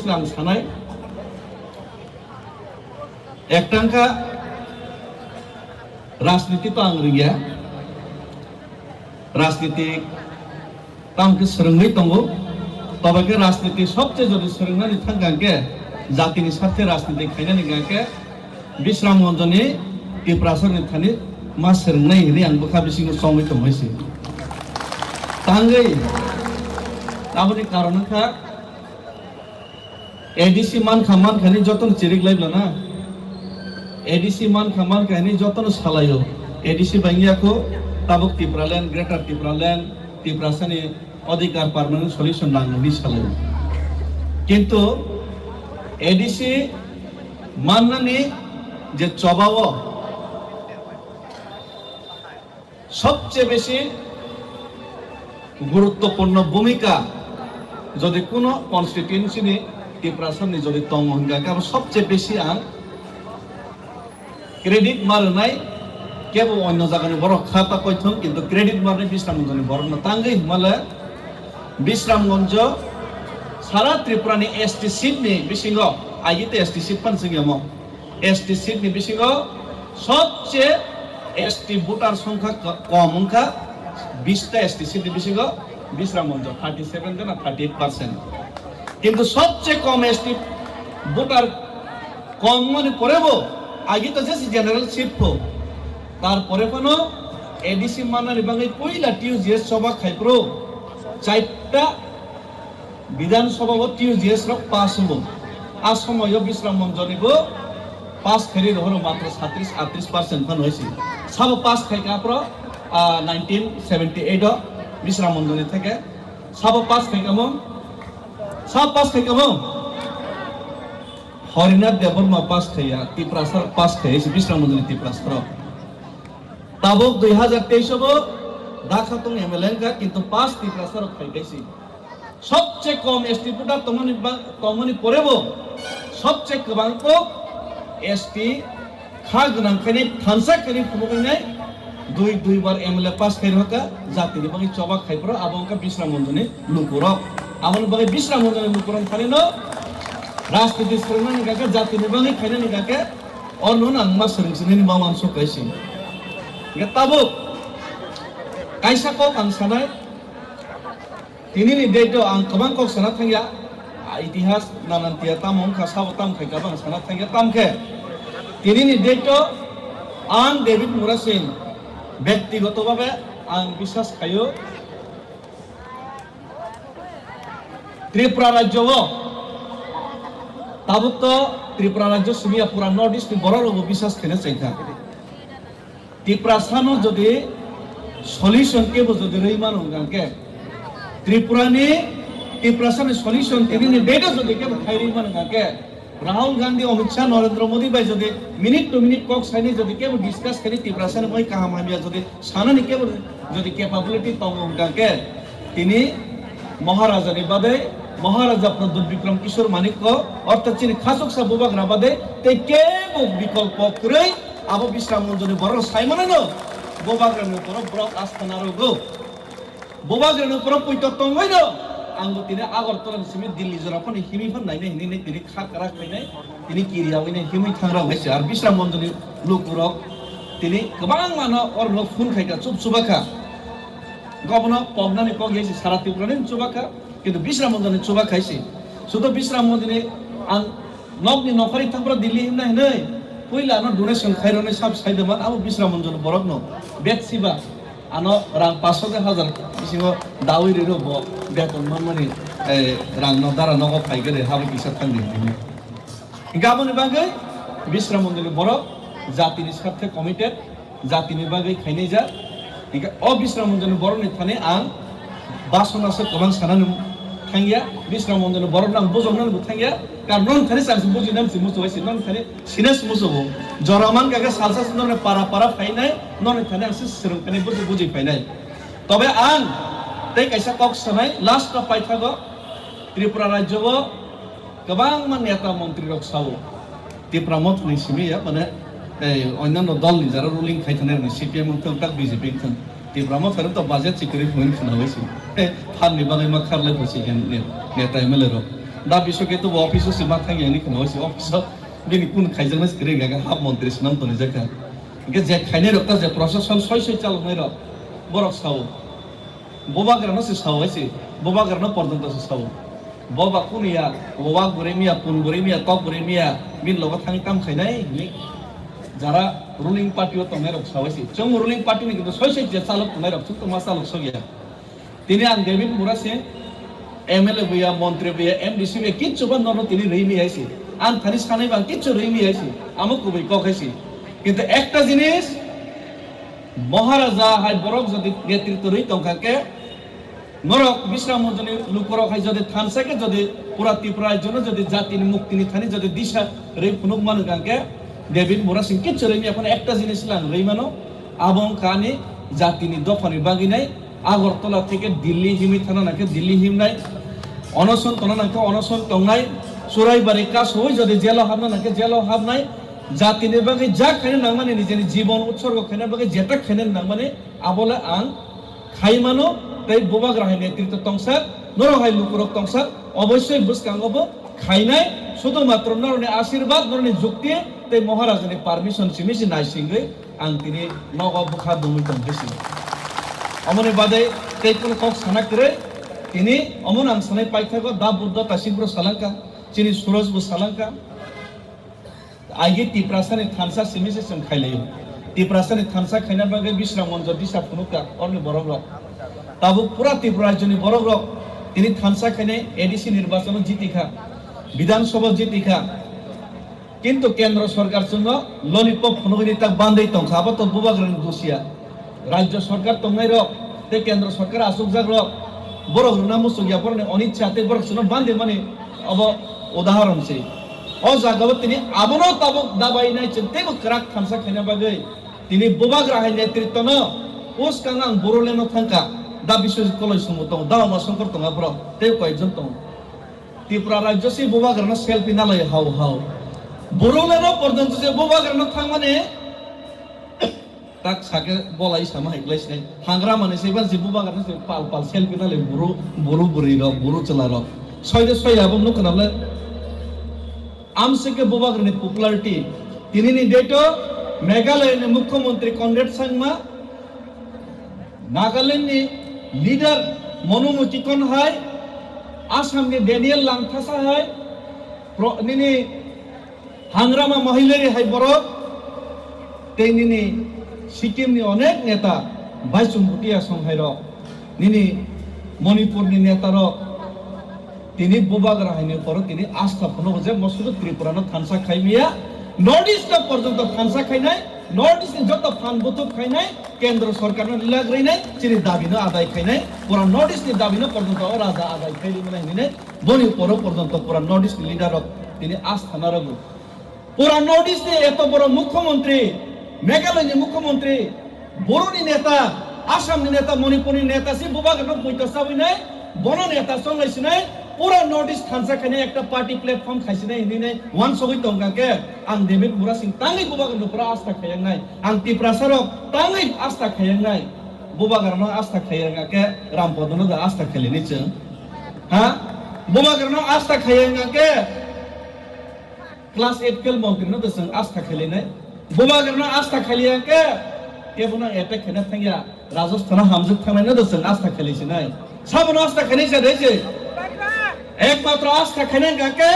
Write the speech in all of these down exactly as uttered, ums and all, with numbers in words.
ang sanai, ektangkha rajniti to ang ringya, rajniti tamo khe swrwngwi tongo. Tobo khe rajniti sobse jodi swrwngnani thang kha khe, jatini sarthe rajniti khainani kha khe, Bishram Gonjoni Tiprasani thani ma swrwngnai hinwi ang bwkha bisingo chongwi tongwi se. Tangwi aboni karon wngkha, A D C mankha mankha hinwi jotono chirik lai bla na. A D C mankha mankha hinwi jotono salaio. A D C bai wngya kho, tabuk Tipraland, Greater Tipraland, Tiprasani odhikar permanent solution nang hinwi salaio. Kintu A D C mannani je chobao sobche besi guruttopurno bhumika jodi kuno constituency ni Tiprasani jodi tongo hingka khe abo sobche besi ang credit ma rwnai, kebo onno jagani borok kha ta koithung, kintu credit ma rwnai Bishram Gonjoni borokno tangwi hwnmale Bishram Gonjo sara Tripura ni S T seat ni bisingo, agi te S T seat phan singya mo. S T seat ni bisingo sobche S T voter songkha ko-, kom wngkha, bish ta S T seat ni bisingo Bishram Gonjo thirty seven jona, thirty eight percent. Kintu sobche kom S T voter kom wngmani porebo agi to jesi general seat pho. Tarpore phano A D C mannani bagwi puila T U G S choba khai phuru chaita Bidhan Sabha o T U G S rok pass wngo. A somoio Bishram Gonjoni bo pass khairi rohoro matro satris atris percent phano hoisi. Sabo pass khai kha phro, ah, nineteen seventy eight o Bishram Gonjoni theke. Sabo pass khai kha mo? Sabo pass khai kha mo? Harinath Debbarma pass khaiya, Tiprasa pass khaiya, isi Bishram Gonjoni Tiprasa rok. Tabuk dui hazar teis o bo Dakha tong M L A wngkha, kintu pass Tiprasa rok khai kaisi. Sobche kom S T voter tongmani ba-, tongmani porebo sobche kwbang kok S T kha gwnang khainai thansa khainai phunugwi nai dui, dui bar M L A pass khai rwkha, jatini bagwi choba khai phuru abo wngkha Bishram Gonjoni lukurok. Aboni bagwi Bishram Gonjoni lukurok thani no rajniti swrwngnani kha khe, jatini bagwi khainani kha khe, orno ang ma swrwng sinani ma uansuk kaisi. Hingkhe tabuk kaisa kok ang sanai, Tinini date o ang kwbang kok sana thangya, ah, itihas nanan tiya tamo wngkha, sabo tam khai kha, bang sana thangya, tam khe tinini date o ang David Murasing bektigoto bhabe ang biswas khaio, Tripura rajyo o tabuk to Tripura rajyo simi ya, pura North East ni borok rokbo biswas khaina chengkha. Tiprasano jodi solution kebo jodi rwi mano hwnkha khe, Tripurani, Tiprasani solution tinini date o jodi kebo khai rwi mano hwnkha khe, Rahul Gandhi, Amit Shah, Narendra Modi bai jodi minute to minute kok saini jodi kebo discuss khaini Tiprasani bai kaham hamya jodi sanani kebo jodi capability tongo hwnkha khe, tini Maharaja ni badai, Maharaja Pradyut Bikram Kishore Manikya, ortho chini khachuksa bubagra badai, tei kebo bikolpo kwrwi. Abo Bishram Gonjoni borok sai manano, bubagrani borok, borok asthana rogo. Bubagrani borok poito tongwi no. Ang bo tini Agartala ni simi Delhi jora phano himwi phan nainai hinwi tini kha kwrak khainai, tini kiriya wini himwi thangra waisa. Ar Bishram Gonjoni lukurok tini kwbangma no orno phone khaika, chup chuba kha. Gobono poknani kok yasi sara Tripura ni chuba kha. Kintu Bishram Gonjoni chuba khaisi. Sudo Bishram Gonjoni ang nokni nokhari thangpra Delhi himna hinwi puila ano donation khairoknai sab saidoman abo Bishram Gonjoni borokno bet siba ano rang paanch sho de hajar bisingo dawi riro bo beton manmani, eh, rang no dara nogo phaigede habo kisa thangdi hinwi. Hingke aboni bagwi Bishram Gonjoni borok jatini sarthe committed, jatini bagwi khainai jak. Hingke o Bishram Gonjoni borokni thani ang basona se kwbang sanani thangya, Bishram Gonjoni borokno ang bujoknani bo thangya, karon noni thani chang se bujinani se muchung bai se, noni thani sina se muchungo. Jora man kha khe salsa se noni para para phainai, noni thani ang se swrwng phainai, buji buji phainai. Tobe ang tei kaisa kok sanai, last o paithago Tripura rajyo o kwbangma neta montri rok sao, Tipra Motha ni simi ya, mane, ei, onyanno dol ni jara ruling khai thani rok ni C P M wng thung, tak B J P wng thung, Tipra Motha rok to budget sikiri hwn khna bai si. Eh, phan ni bagwi ma kharlai bo si khe ne-, neta M L A rok. Da bisoke to office o se ma thang yani khna se office o bini kun khaijak na skri ga hap montri snam toni jakha. Ge je khainai rok ta je procession soi soi chalok nai rok borok sao. Bobagra no se sao hai se. Bobagra no porjonto se sao. Boba kunu ya, boba gure miya, pun gure miya, tok gure miya, min logo thang tam khainai ni. Jara ruling party o tongnai rok sao hai se. Chung ruling party ni kintu soi soi je chalok tongnai rok chung to ma chalok sok ya. Tini ang David Murasing M L A buya, montri buya, M D C buya, kichu ba nono tini rimi hai se. Ang thani sanai bang kichu rimi hai se. Amo kubui kok hai se. Kintu ekta jinis, Maharaja hai borok jodi netritw rwi tongkha khe, norok Bisram Manjani lukurok hai jodi thansa khe jodi pura Tripura rajyono jodi jatini muktini thani jodi disa rwi phunuk manu kha khe, David Murasing kichu rwi miya phano ekta jinis lang rwi mano, abo wngkha ani jatini dophani bagwi nai, Agartala theke Delhi himwi thana nangkhe Delhi himnai, onoson tona nangkhe onoson tongnai, Churaibari kasui jodi jelo habna nangkhe jelo habnai, jatini bagwi jak khaina nangmani nijeni jibon utsorgo khaina bagwi jetak khaina nangmani abole ang khaimano tei bubagra hai netritw tongsak, norok hai lukurok tongsak, obossoi bwskango bo khainai, sudhumatro norokni ashirbad, norokni jukti tei Maharajani permission simi se naisingwi ang tini nogo bwkha dungwi tong hai se. Omoni badai tei kunu kok sana kwrwi tini omono ang sanai paithago da Buddha Tasingpro salangka, chini Suraj bo salangka. Aigi Tiprasani thansa simi se chwng khailaio. Tiprasani thansa khaina bagwi Bisram Manjo disa phunukha orni borokrok. Tabuk pura Tripura rajyoni borokrok tini thansa khainai A D C nirbachano jitikha, Bidhan Sabha jitikha. Kintu Kendra Sorkar chwngno lollipop phunugwini tak bandwi tongkha, abo to bubagrani dusia. Rajya Sorkar tongnairok tei Kendra Sorkar achukjakrok borok rwna muchungya, borokni onichcha tei borok chwngno bandimani abo udaharon se. O jagao tini abono tabuk dabai nai chwng teibo kwrak thansa khaina bagwi tini bubagra hai netritwno bwskang ang Boroleno thangkha, da Biswajit Koloi Sumo tongo, da Uma Shankar tongo, borok tei koyekjon tongo. Tripura rajyo se bubagrano selfie nalai hao hao. Boroleno porjonto se bubagrano thangmani tak sake bolai sama hai glai sinai. Hangra mani se ban se bubagrano se pal pal selfie nalai buru, buru buri rok, buru chwla rok. Soide soi abo nuk khna le. Amsike bubagrani popularity. Tinini date o Meghalaya ni Mukhyamantri Conrad Sangma, Nagaland ni leader Monu Mutikon hai, Assam ni Daniel Langthasa hai, pro-, nini Hangrama Mahilari hai borok, tei nini Sikkim ni onek neta, Baichung Bhutia Song hai rok, nini Manipur ni neta rok, tini bubagra hai ni poro tini asta phano je mo sudu Tripura no thansa khai miya, North East no porjonto thansa khainai, North East ni joto phan buthuk khainai, Kendra Sorkar no lila grinai, chini dabi no adai khainai, pura North East ni dabi no porjonto o raja adai khai rimani hinwi nai, boni poro porjonto pura North East ni leader rok tini asta na rogo. Pura North East ni eto boro Mukhyamantri, Meghalaya ni Mukhyamantri, Boroni neta, Assam ni neta, Manipur ni neta si bubagra no buita sawi nai, bono neta songlai sinai, pura North East thansa khainai ekta party platform khaisinai hinwi nai wansogwi tongkha khe, ang David Murasing tangwi bubagra no pura asta khayang nai, ang Tiprasa rok tangwi asta khayang nai, bubagra no asta khayang khe, Rampada no da asta khailini chwng, ha? Bubagra no asta khayang khe, Class eight fail montri no da chwng asta khailainai. Bubagra no asta khailaiya khe, kebo no attack khaina thangya, Rajasthan o hamjwk thangnai no da chwng asta khailaisinai. Sabo no asta khainai se dai se. Ekmatro asta khainai hwnkha khe,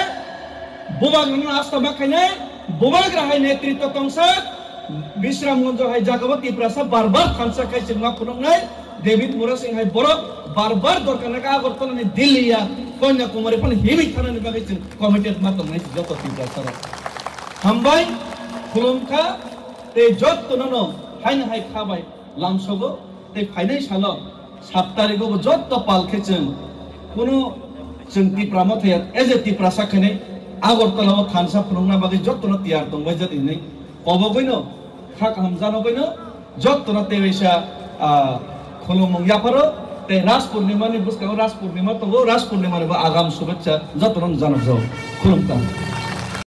bubagra no asta ma khainai, bubagra hai netritwa tongsa, Bisramganj hai jagao Tiprasa bar bar thansa khai chwng ma phunuknai, David Murasing hai borok bar bar dorkar nai kha Agartala ni Delhi ya Kanyakumari phano himwi thanani bagwi chwng committed ma tongnai joto Tiprasa rok. Hambai, khulumkha, tei joto no no haino hai kha bai lamsogo tei phainai salo sat tarigo bo joto pal khe chwng kuno chwng Tipra Motha as a Tiprasa khainai Agartala o thansa phunukna bagwi joto no tiyar tongbai jat hinwi kobogwi no kha kaham janogwi no Jotono tei waisa, ah, khulumung yapharo, tei Ras Purnima ni bwskango Ras Purnima tongo, Ras Purnima ni bo agam shubhechcha jotono janokjao. Khulumkha.